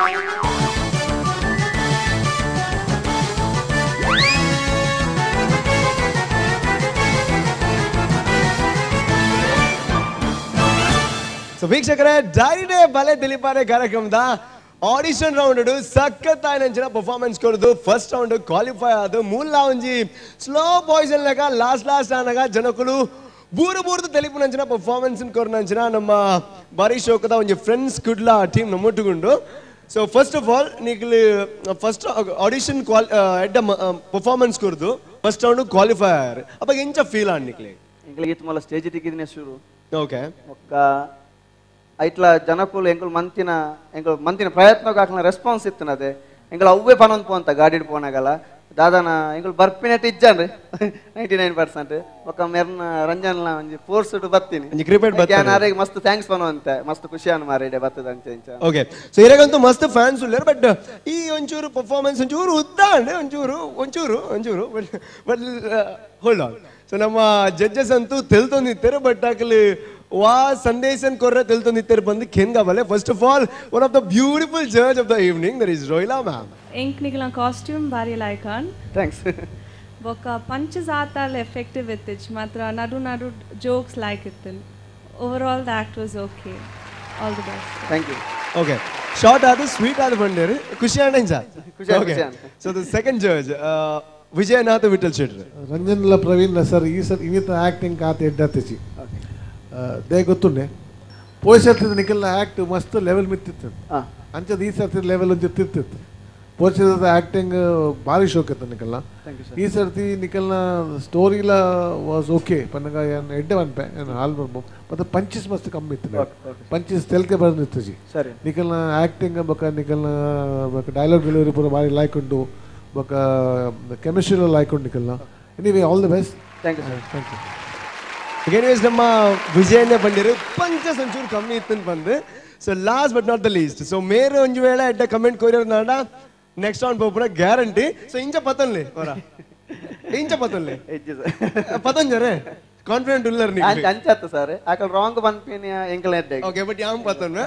So ವೀಕ್ಷಕರೇ, dairy ಬಲೆ ದಿಲೀಪಾನೆ ಕಾರ್ಯಕ್ರಮದ ಆಡಿಷನ್ ರೌಂಡ್ ಸಖತ್ತಾಯಿನಂಚಿನ ಪರ್ಫಾರ್ಮೆನ್ಸ್ ಕೊರದು first round qualify ಆದ ಮೂಲ ಒಂಜಿ ಸ್ಲೋ ಪಾಯ್ಸನ್ ಲೆಕ್ಕ ಲಾಸ್ಟ್ ಲಾಸ್ಟ್ ಆನಾಗ ಜನಕುಲು ಬೂರು ಬೂರ್ದು ತೆಲಿಪುನಂಚಿನ ಪರ್ಫಾರ್ಮೆನ್ಸ್ ಕೊರನಂಚಿನ ನಮ್ಮ ಬಾರಿ ಶೋಕದ ಒಂಜಿ ಫ್ರೆಂಡ್ಸ್ ಕುಡ್ಲ ಟೀಮ್ ನಮ್ಮೊಟ್ಟುಗುಂಡು. So first of all ನಿಕ್ಲು first audition ಎಡ್ಡ ಪರ್ಫಾರ್ಮೆನ್ಸ್ ಕೊರದು first round qualify ಆಯಾರು ಅಪ್ಪ ಎಂಚ ಫೀಲ್ ಆನ್ ನಿಕ್ಲೆ? ಎಂಕ್ಲೆ ಈತ್ ಮಲ್ಲ ಸ್ಟೇಜ್ ತಿಕ್ಕಿದಿನ ಶುರು. ಓಕೆ. ಒಕ್ಕ ಐಟ್ಲ ಜನಕುಲು ಎಂಕುಲು ಮಂತಿನ ಎಂಕುಲು ಮಂತಿನ ಪ್ರಯತ್ನಕ್ಕೆ ಹಾಕ್ನ ರೆಸ್ಪಾನ್ಸ್ ಇತ್ತನದೆ ಎಂಕುಲು ಅವ್ವೇ ಪನೊಂದು ಪೋಂತ ಗಾಡಿಡ್ ಪೋನಾಗಲ್ಲ ದಾದಾನ ಎಂಕುಲು ಬರ್ಪಿನೆಟ್ ಇಜ್ಜಾನ್ರಿ 99% ಒಕ್ಕ ಮೆರ್ನ ರಂಜನ್ಲ ಒಂಜಿ ಫೋರ್ಸ್ ಬತ್ತೀನಿ ಯಾರಿಗೆ ಮಸ್ತ್ thanks ಪನೋ ಅಂತ ಮಸ್ತ್ ಖುಷಿಯಾನ ಮಾರಿ ಬರ್ತದ ಅಂಚೆ ಇಂಚ. ಓಕೆ. ಸೊ ಇರಗಂತೂ ಮಸ್ತ್ ಫ್ಯಾನ್ಸ್ ಉಲ್ಲೇರು ಬಟ್ ಈ ಒಂಚೂರು ಪರ್ಫಾರ್ಮೆನ್ಸ್ ಒಂಚೂರು ಉದ್ದ ಅಂಡ್ ಒಂಚೂರು ಒಂಚೂರು ಒಂಚೂರು but but hold on. So ನಮ್ಮ ಜಡ್ಜಸ್ ಅಂತೂ ತೆಲ್ತೊಂದಿತ್ತಾರೆ ಬಟ್ ಆಕಲಿ ವಾ ಸಂದೇಶನ್ ಕೊರ್ರೆ ತೆಲ್ತೊಂದಿತ್ತಾರೆ ಬಂದು ಕೆಂಗಬಲೆ. First of all one of the beautiful judge of the evening there is Roila ma'am. ಎಂಕ್ನಿಗ್ಲ costume ಬಾರಿ ಲೈಕಾನ್. Thanks. ಬೊಕ್ಕ ಪಂಚಸ್ ಆತಾಲ್ ಎಫೆಕ್ಟಿವ್ ಇತ್ತಿಚ್ ಮಾತ್ರ ನಡು ನಡು ಜೋಕ್ಸ್ ಲೈಕ್ ಇತ್ತು. Overall the act was okay. All the best. Thank you. Okay. Short ಆದ sweet ಆದ ಬಂಡೇರು ಖುಷಿ ಆಂಡ sir. Okay. So the second judge Vijayanath Vittal Shetty. ರಂಜನ್ಲ ಪ್ರವೀಣ್ sir ಈ ಸರ್ ಇನ್ನಿತ ಆ್ಯಕ್ಟಿಂಗ್ ಕಾತ ಎಡ್ಡಾತಿಚಿ they ಗೊತ್ತುಂಡೆ ಪೋಷರ್ತಿದ ನಿಖಲ್ನ ಆ್ಯಕ್ಟ್ ಮಸ್ತ್ ಲೆವೆಲ್ ಮಿತ್ತಿತ್ತು ಅಂಚದ ಈ ಸರ್ತಿ ಲೆವೆಲ್ ಒಂಚೂರು ತಿರ್ತಿತ್ತು. ಪೋಷದ ಆ್ಯಕ್ಟಿಂಗ್ ಭಾರಿ ಶೋಕ್ ಇತ್ತು ನಿಖಲ್ನ. ಈ ಸರ್ತಿ ನಿಖಲ್ನ ಸ್ಟೋರಿಲ ವಾಸ್ ಓಕೆ ಪನ್ನಗ ಏನು ಎಡ್ಡೆ ಪನ್ಪೆ ಏನು ಹಾಲ್ ಮತ್ತು ಪಂಚಸ್ ಮಸ್ತ್ ಕಮ್ಮಿ ಇತ್ತು. ಪಂಚಸ್ ತೆಲ್ಕೆ ಬಂದಿತ್ತು ಸರಿ. ನಿಖಲ್ನ ಆ್ಯಕ್ಟಿಂಗ್ ಬೊಕ್ಕ ನಿಖಲ್ನ ಬೊಕ್ಕ ಡೈಲಾಗ್ ಡೆಲಿವರಿ ಪೂರ ಭಾರಿ ಲೈಕ್ ಉಂಟು ಬೊಕ್ಕ ಕೆಮಿಸ್ಟ್ರಿಲ ಲೈಕ್ ಉಂಟು ನಿಖಲ್ನ. Anyway all the best. Thank you sir. Thank you. Anyways ನಮ್ಮ ವಿಜಯನೇ ಬಂದಿರು ಪಂಚಸ್ ಒಂಚೂರು ಕಮ್ಮಿ ಇತ್ತು ಬಂದು. So last but not the least so ಮೇರೆ ಒಂಜು ವೇಳೆ ಎಡ್ಡ ಕಮೆಂಟ್ ಕೊರಿಯರ್ ನಾಡ ನೆಕ್ಸ್ಟ್ ರೌಂಡ್ ಪೋಪುನ ಗ್ಯಾರಂಟಿ. ಸೊ ಇಂಚ ಪತನ್ಲಿ ಅವರ ಇಂಚ ಪತನ್ಲಿ ಪತಂಜರೆ ಕಾನ್ಫಿಡೆಂಟ್ ಉಲ್ಲರ್ ನೀವು ಅಂಚತ್ತು ಸರ್ ಆಕಲ್ ರಾಂಗ್ ಬಂದ್ಪಿನಿ ಎಂಕಲ್ ಎಡ್ಡೆ. Okay but ಯಾಮ್ ಪತನ್.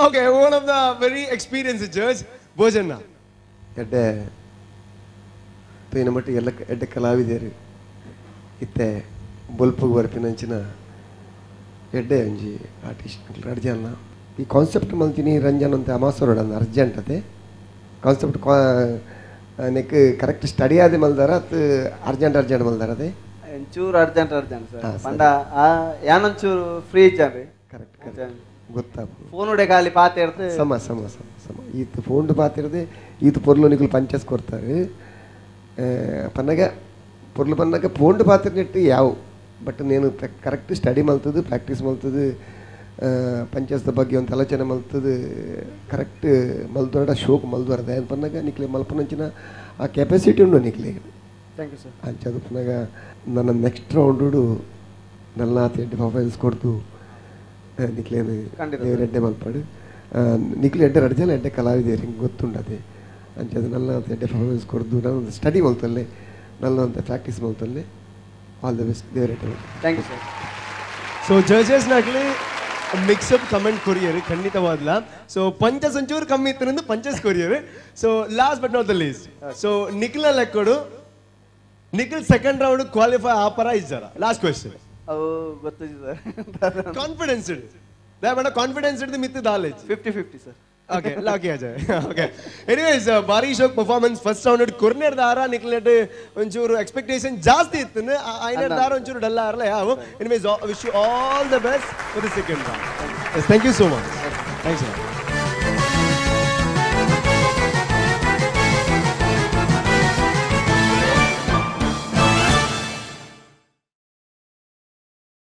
Okay one of the very experience judge Bhojanna. ಎಡ್ಡೆ ತೂಯಿನ ಮಟ್ಟಿ ಎಲ್ಲ ಎಡ್ಡೆ ಕಲಾವಿದರು ಇತ್ತೆ ಬೊಲ್ಪುಗು ಬರ್ಪಿನಂಚಿನ ಎಡ್ಡೆ ಒಂಜಿ ಆರ್ಟಿಸ್ಟ್ ಅರ್ಜನ್ನ ಈ ಕಾನ್ಸೆಪ್ಟ್ ಮಲ್ತಿನಿ ರಂಜನ್ ಅಂತ ಅಮಾಸೋರಡ ಅರ್ಜೆಂಟ್ ಅದೇ concept neck correct study ಆದ ಮಲ್ದಾರ ಅದು ಅರ್ಜೆಂಟ್ ಅರ್ಜೆಂಟ್ ಮಲ್ದಾರ ಅದೇ ಒಂಚೂರು urgent urgent sir ಪಂಡ ಯಾನೊಂಚೂರು ಫ್ರೀ ಇಜ್ಜಾನ್ರಿ. ಕರೆಕ್ಟ್ ಕರೆಕ್ಟ್ ಗೊತ್ತಾಪ ಫೋನ್ ಉಡೆ ಖಾಲಿ ಪಾತೆ ಇರ್ತದೆ ಸಮ ಸಮ ಸಮ ಸಮ ಈತ ಫೋನ್ ಪಾತಿರದೆ ಈತ ಪೊರ್ಲು ನಿಕುಲು ಪಂಚಸ್ ಕೊಡ್ತಾರೆ ಪನ್ನಗ ಪೊರ್ಲು ಪನ್ನಗ ಫೋನ್ ಪಾತಿರ್ನೆಟ್ಟು ಯಾವ ಬಟ್ నేను ಕರೆಕ್ಟ್ ಸ್ಟಡಿ ಮಲ್ತದು ಪ್ರಾಕ್ಟೀಸ್ ಮಲ್ತದು ಪಂಚಸ್ದ ಬಗ್ಗೆ ಒಂದು ಆಲೋಚನೆ ಮಲ್ತದು ಕರೆಕ್ಟ್ ಮಲ್ದೊರಡ ಶೋಕ್ ಮಲ್ದೊರದೆ ಅಂತ ಪನ್ನಗ ನಿಕ್ಲೆ ಮಲ್ಪನಂಚಿನ ಆ ಕೆಪಾಸಿಟಿ ಉಂಡು ನಿಕ್ಲೆ. Thank you sir. ಅಂಚದು ಪನ್ನಗ ನನ್ನ ನೆಕ್ಸ್ಟ್ ರೌಂಡು ನಲ್ಲಾತ ಎಡ್ಡೆ ಪರ್ಫಾರ್ಮೆನ್ಸ್ ಕೊಡ್ದು ನಿಕ್ಲೇನು ದೇವರೆಡ್ಡೆ ಮಲ್ಪಾಡು ನಿಕ್ಲೆ ಎಡ್ಡೆ ರಡ್ಜನ ಎಡ್ಡೆ ಕಲಾವಿದೇರಿ ಹಿಂಗೆ ಗೊತ್ತುಂಡದೆ ಅಂಚದು ನಲ್ಲಾತ ಎಡ್ಡೆ ಪರ್ಫಾರ್ಮೆನ್ಸ್ ಕೊಡ್ದು ನಾನು ಸ್ಟಡಿ ಮಲ್ತಲ್ಲೇ ನಲ್ಲಂತ ಪ್ರಾಕ್ಟೀಸ್ ಮಲ್ತಲ್ಲೇ. All the best ದೇವರೆಡ್ಡೆ. Thank you sir. So judges ನಾಗಲಿ mix-up comment courier ಖಂಡಿತವಾದ್ಲ. So punches ಒಂಚೂರು ಕಮ್ಮಿ ಇತ್ತು punches courier. So last but not the least so Nikhil ಲೆಕ್ಕಡು Nikhil second round qualify ಆಪರ ಇದ್ದಾರ last question. ಅವು ಗೊತ್ತು ಸರ್. ಕಾನ್ಫಿಡೆನ್ಸ್ ಇಡು ದಯಮಾಡ ಕಾನ್ಫಿಡೆನ್ಸ್ ಹಿಡಿದು ಮಿತ್ತು ದಾಲೇಜ್ 50-50 sir. Okay lock ಆಜಾಯ್. Okay anyways ಬಾರಿ ಶೋಕ್ performance first round ಕೊರ್ನೇರ್ ದಾರ ನಿಖಿಲ್ ಒಂಚೂರು ಎಕ್ಸ್ಪೆಕ್ಟೇಷನ್ ಜಾಸ್ತಿ ಇತ್ತು ಐನರ್ ದಾರ ಒಂಚೂರು ಡಲ್ ಆರಲ್ಲ ಯಾವ. Anyways wish you all the best for the second round. Thank you so much. Thanks.